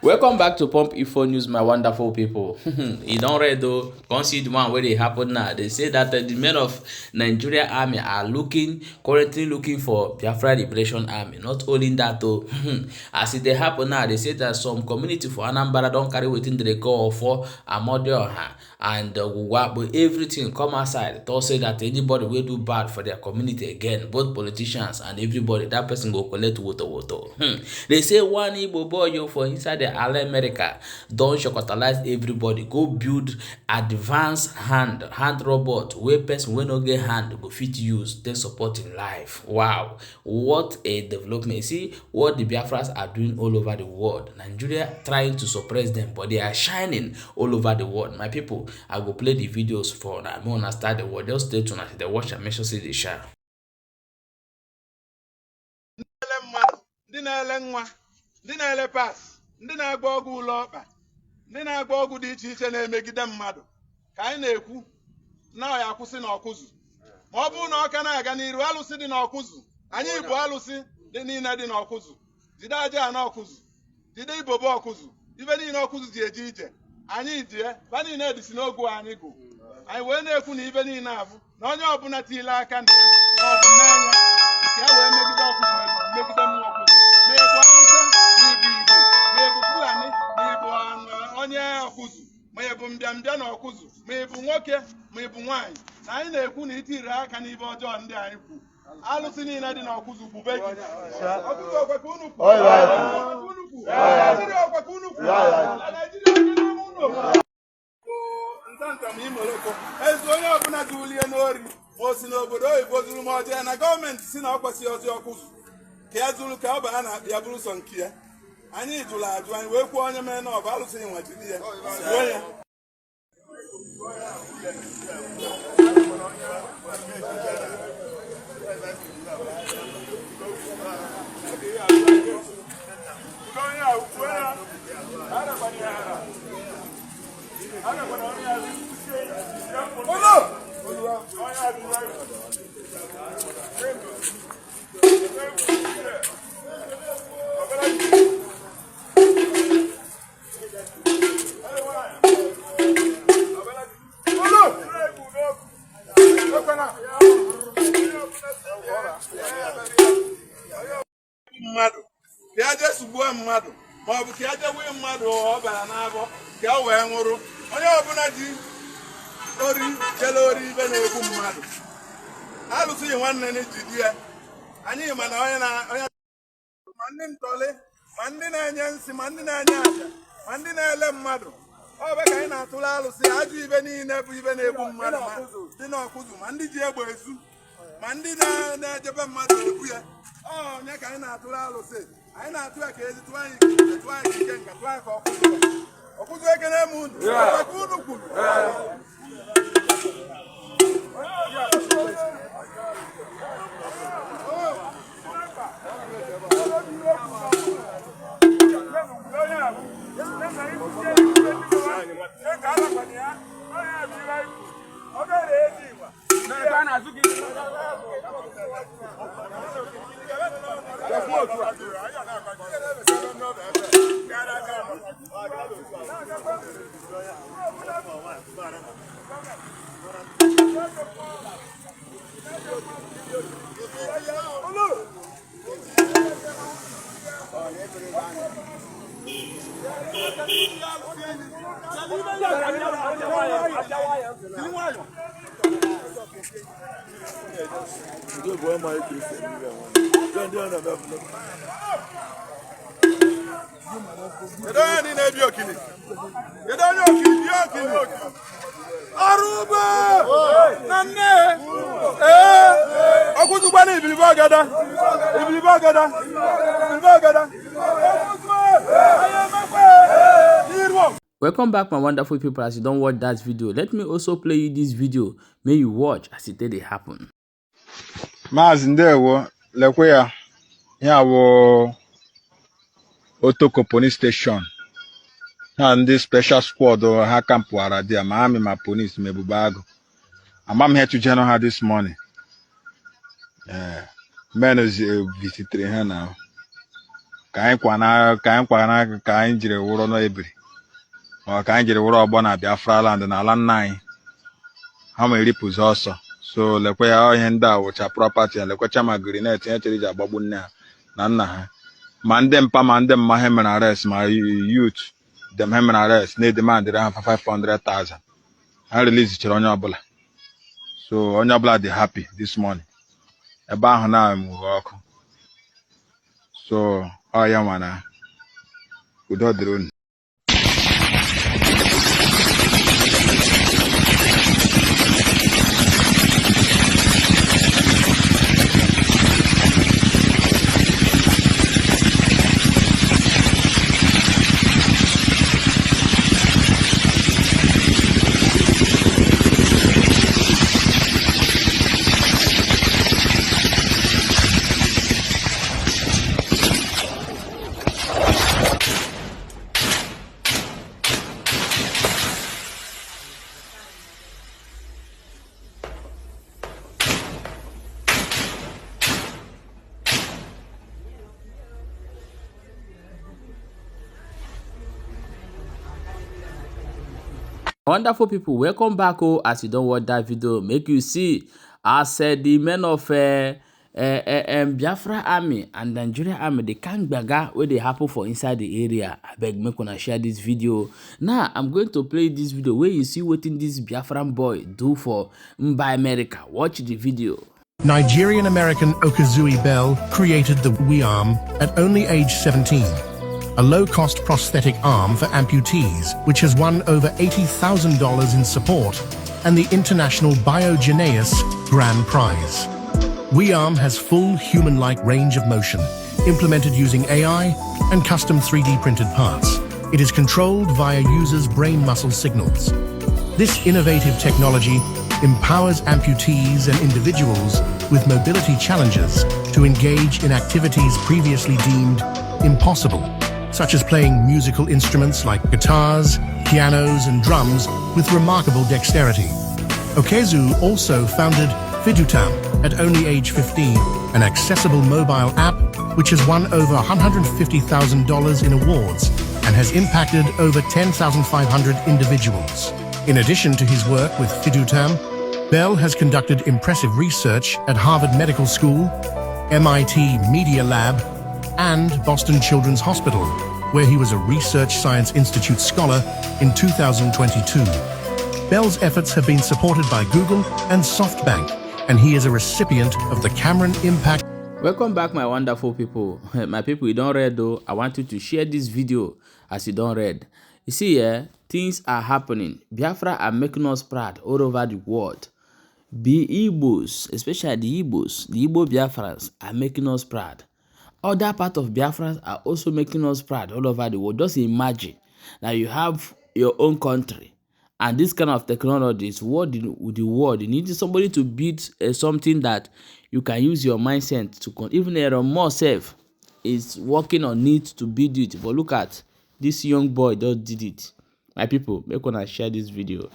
Welcome back to Pump Info News, my wonderful people. E don red o. Come see the one wey dey happen now. They say that the men of Nigeria Army are looking, currently looking for Biafra Liberation Army. Not only that o, as e dey happen now, they say that some community for Anambra don carry wetin dem dey call Ofo, Amodioha and Ogwugwakpo, everything come outside talk say that anybody wey do bad for their community again, both politicians and everybody, that person go collect woto woto. They say one Igbo boy o for inside the ala America don shokotalize everybody, go build advanced hand robot wey person wey no get hand go fit use take support im life. Wow, what a development. You see what the Biafras are doing all over the world. Nigeria trying to suppress them, but they are shining all over the world. My people, I go play the videos for una. Make una start the world. Just stay tuned as you dey watch and make sure say dey share. Na-ele mmadụ, ndị na-ele nwa, ndị na-ele pas, ndị na-agba ọgwụ ụlọ ọkpa, ndị na-agba ọgwụ dị iche iche na-emegide mmadụ, ka anyị na-ekwu na ọ ya akwụsị n'Ọkụzụ. Ma ọ bụrụ na ọ ka na-aga n'iru, alụsị dị n'Ọkụzụ, anyị bụ alụsị dị niile dị n'Ọkụzụ, jide aja na Ọkụzụ, jide ibobo Ọkụzụ, ibe niile Ọkụzụ ji eje ije, anyị die ba niile dịsi n'ogu anyị gụ. Anyị wee na-ekwu na ibe niile abụ na onye ọbụla tiile aka na ya ma ọ bụ mee ya ka e wee megide Ọkụzụ, megide mmụọ Ọkụzụ, ma ị bụ Awụsa, ma ị bụ Igbo, ma ị bụ Fulani, ma ị bụ onye Ọkụzụ, ma ị bụ mbịambịa na Ọkụzụ, ma ị bụ nwoke, ma ị bụ nwaanyị, na anyị na-ekwu na itiri aka n'ibe ọjọọ ndị anyị kwu, alụsị niile dị n'Ọkụzụ gbube gị. Ọkụzụ, ọkwa ka unu kwu? Ọkwa ka unu kwu? Naijiria, ọkwa ka unu kwu? Na Naijiria, onye n'ime unu ntantam imoloko ezi onye ọbụla zulie n'ori, ma o si n'obodo oyibo zuru, ma ọ jee na gọọmenti si na ọ kwesịghị ọzọ Ọkụzụ ka ya zuru, ka ọ baa na ya bụrụ sọ nke ya. Anyị jụrụ ajụ, anyị wee kwuo, onye mee na ọ bụ alụsị nwa jide ya, gbuo ya. Mmadụ ka ya jee sugbuo mmadụ, ma ọ bụ ka ya jee wee mmadụ ọ bara n'abọ ka o wee nwụrụ, onye ọbụla ji ori jele ori ibe na-egbu mmadụ, alụsị nwanne na jidi ya. Anyị ma na onye na onye, ma ndị ntọlị, ma ndị na-enye nsị, ma ndị na-enye aja, ma ndị na-ele mmadụ, ọ bụ ka anyị na-atụrụ alụsị ajọ ibe niile bụ ibe na-egbu mmadụ, ma dị n'Ọkụzụ, ma ndị ji egbe ezu, ma ndị na-ejebe mmadụ egbu ya. Onye ka anyị na-atụrụ alụsị? Anyị na-atụ ya ka ezi tụọ anyị ike, tụọ anyị ike nka, tụọ anyị ka Ọkụzụ. Ọkụzụ, ekene m unu ka unu kwuru. Kedu onye ndị na-ebi okili? Kedu onye okili bi okili? Ọrụ ugbo na nne ee ọkwụzụkwana ibilibe ọgada, ibilibe ọgada, ibilibe ọgada. Ọkwụzụ anyị emekwe n'iru. Welcome back, my wonderful people. As you don watch that video, let me also play you this video. May you watch as e take dey happen. Maazị, ndewo. Lekwe ya, ya wụ Otoko Police Station. Ha ndị special squad ha kampụara dị ya, ma army, ma police, ma Ebube Agụ. Ama m ihe tụjere ha this morning. Ee, men visitere ha na ka Ka anyị kwana ka anyị kwana ka anyị jiri wụrụ n'ebiri ma ka anyị jiri wụrụ ọgbọ na Biafra land na ala nna anyị ha ma eripụzi ọsọ. So lekwe ya, ọ ihe ndị a wụcha property ya. Lekwecha ma grenade ihe chere iji agbagbu nne ha na nna ha, ma ndị mpa ma ndị mma ha mere arrest, ma youth dem ha mere arrest na-edemandịrị ha 500,000. Ha release chere onye ọbụla, so onye ọbụla dị happy this morning. Ebe ahụ na-amụghị ọkụ, so ọ ya nwa na udo dịrị unu. Wonderful people, welcome back. Oh, as you don watch that video, make you see as the men of Biafra army and Nigeria army, the kind gbaga wey dey happen for inside the area. Abeg, make una share this video. Now I'm going to play this video wey you see wetin this Biafran boy do for Mba America. Watch the video. Nigerian-American Okezue Bell created the WeArm at only age 17, a low-cost prosthetic arm for amputees, which has won over $80,000 in support and the International BioGENEius Grand Prize. WeArm has full human-like range of motion, implemented using AI and custom 3D printed parts. It is controlled via users' brain muscle signals. This innovative technology empowers amputees and individuals with mobility challenges to engage in activities previously deemed impossible, such as playing musical instruments like guitars, pianos, and drums with remarkable dexterity. Okezue also founded Fidutam at only age 15, an accessible mobile app which has won over $150,000 in awards and has impacted over 10,500 individuals. In addition to his work with Fidutam, Bell has conducted impressive research at Harvard Medical School, MIT Media Lab, and Boston Children's Hospital, where he was a Research Science Institute scholar in 2022. Bell's efforts have been supported by Google and SoftBank, and he is a recipient of the Cameron Impact Welcome back, my wonderful people. My people, you don read though. I want you to share this video as you don read. You see, things are happening. Biafra are making us proud all over the world. The Igbos, especially the Igbos, the Igbo Biafrans are making us proud. Other part of Biafrans are also making us proud all over the world. Just imagine that you have your own country, and this kind of technology is what the world. You need somebody to build something that you can use your mindset to even Elon Musk sef is working on it to build it. But look at this young boy just did it. My people, make una share this video.